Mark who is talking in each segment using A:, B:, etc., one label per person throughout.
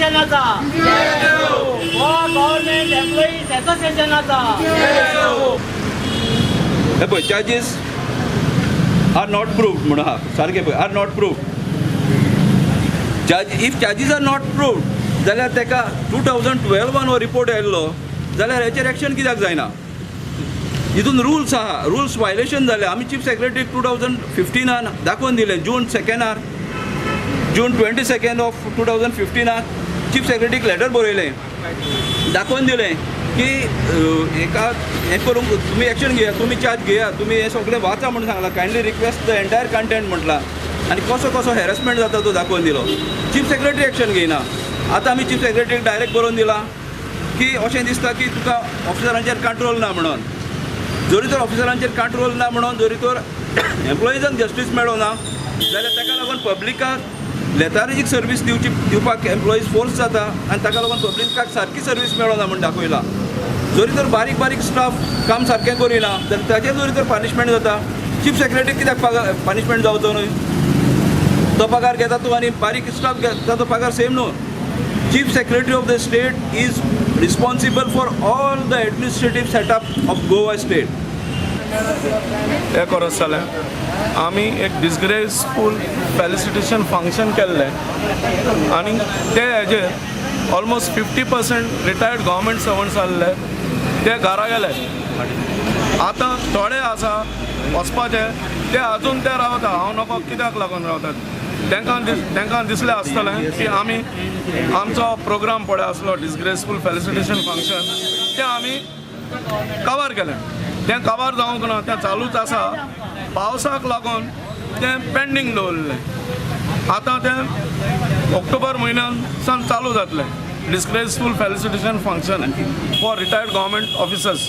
A: असोसिएशनाचा, Goa government employees असोसिएशनाचा।
B: हे पळय, charges are not proved म्हणून आहा सारकें पळय, are not proved. Charge if charges are not proved जाल्यार ताका 2012 हो रिपोर्ट आयिल्लो जाल्यार हेचेर एक्शन कित्याक जायना? हितून रुल्स आहा, रुल्स वायलेशन जालें. आमी चीफ सेक्रेटरीक 2015 दाखोवन दिलें, जून सेकेंडार, जून 22 ऑफ 2015 चीफ सेक्रेटरीक लेटर बरयलें, दाखोवन दिलें की हेका हें करूंक तुमी एक्शन घेया, तुमी चार्ज घेया, तुमी हें सगळें वाचा म्हणून सांगलां, kindly request the entire content म्हटलां आनी कसो कसो हॅरसमेंट जाता तो दाखोवन दिलो. चीफ सेक्रेटरी एक्शन घेयना. आतां आमी चीफ सेक्रेटरीक डायरेक्ट बरोवन दिलां की अशें दिसता की तुका ऑफिसरांचेर कंट्रोल ना म्हणून. जरी तर ऑफिसरांचेर कंट्रोल ना म्हणून जरी तर एम्प्लॉइजांक जस्टीस मेळना जाल्यार ताका लागून पब्लिकाक लेथार्जीक सर्वीस दिवची दिवपाक एम्प्लॉईज फोर्स जाता आनी ताका लागून पब्लिकाक सारकी सर्वीस मेळना म्हूण दाखयलां. जरी तर बारीक बारीक स्टाफ काम सारकें करिना जाल्यार ताचेर जरी तर पनिशमेंट जाता, चीफ सेक्रेटरी कित्याक पगार पनिशमेंट जावचो न्हय? तो पगार घेता तूं आनी बारीक स्टाफ घेता तो पगार सेम न्हू. Chief Secretary of the state is responsible for all the administrative setup of Goa state.
C: हें करत जालें आमी एक डिसग्रेसफूल फेलिसिटेशन फंक्शन केल्लें आनी ते हेजेर almost 50% retired government servants आहले ते घरा गेले. आतां थोडे आसा वचपाचे, ते अजून ते रावता. हांव नको कित्याक लागून रावतात, तांकां दिसलें आसतलें की आमी आमचो प्रोग्राम पळय आसलो डिसग्रेसफूल फेलिसिटेशन फंक्शन, तें आमी कवर केलें. तें कवर जावंक ना, तें चालूच आसा. पावसाक लागून तें पेंडींग दवरलें. आतां तें ऑक्टोबर म्हयन्यान सावन चालू जातलें, disgraceful felicitation function for retired government officers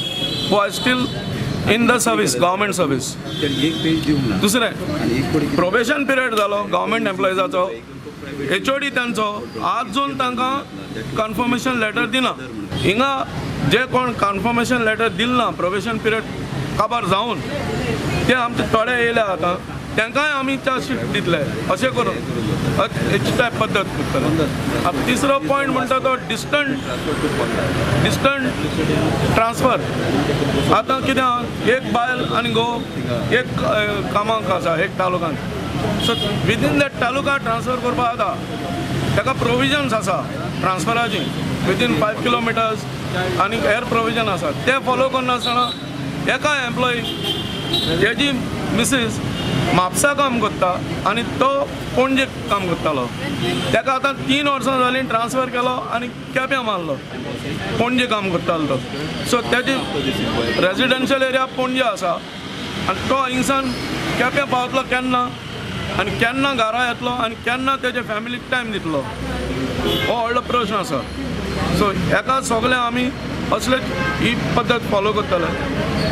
C: who are still in the service, government service.
B: एक पेज दिवंक ना.
C: दुसरें, प्रोबेशन पिरियड जालो गव्हर्मेंट एम्प्लॉइजाचो, एचओडी तांचो आजून तांकां कन्फर्मेशन लेटर दिना. हिंगा जे कोण कन्फर्मेशन लेटर दिल ना प्रोबेशन पिरियड काबार जावन, ते आमचे थोडे येयले आतां, तांकांय आमी चार्ज शीट दितले. अशें करून हेची टायप पद्दत करतले. आतां तिसरो पॉयंट म्हणटा तो डिस्टंट ट्रान्सफर. आतां कितें आहा, एक बायल आनी घोव एक कामाक आसा एक तालुकान, so within that taluka transfer करपाक जाता. ताका प्रोविजन्स आसा ट्रान्सफराची विदीन 5 किलोमिटर्स आनी हेर प्रोविजन आसा. ते फॉलो करनासतना एका एम्प्लॉई तेजी मिसीस म्हापसा काम करता आनी तो पणजे काम करतालो, ताका आतां 3 वर्सां जालीं ट्रान्सफर केलो आनी केप्यां मारलो. पणजे काम करतालो तो, सो तेजी रेजिडेन्शियल एरिया पणजे आसा आनी तो हिंगसान केप्यां पावतलो केन्ना आनी केन्ना घरा येतलो आनी केन्ना तेजे फॅमिलीक टायम दितलो, हो व्हडलो प्रश्न आसा. सो हेका सगळें आमी असले ही पद्दत फॉलो करतले.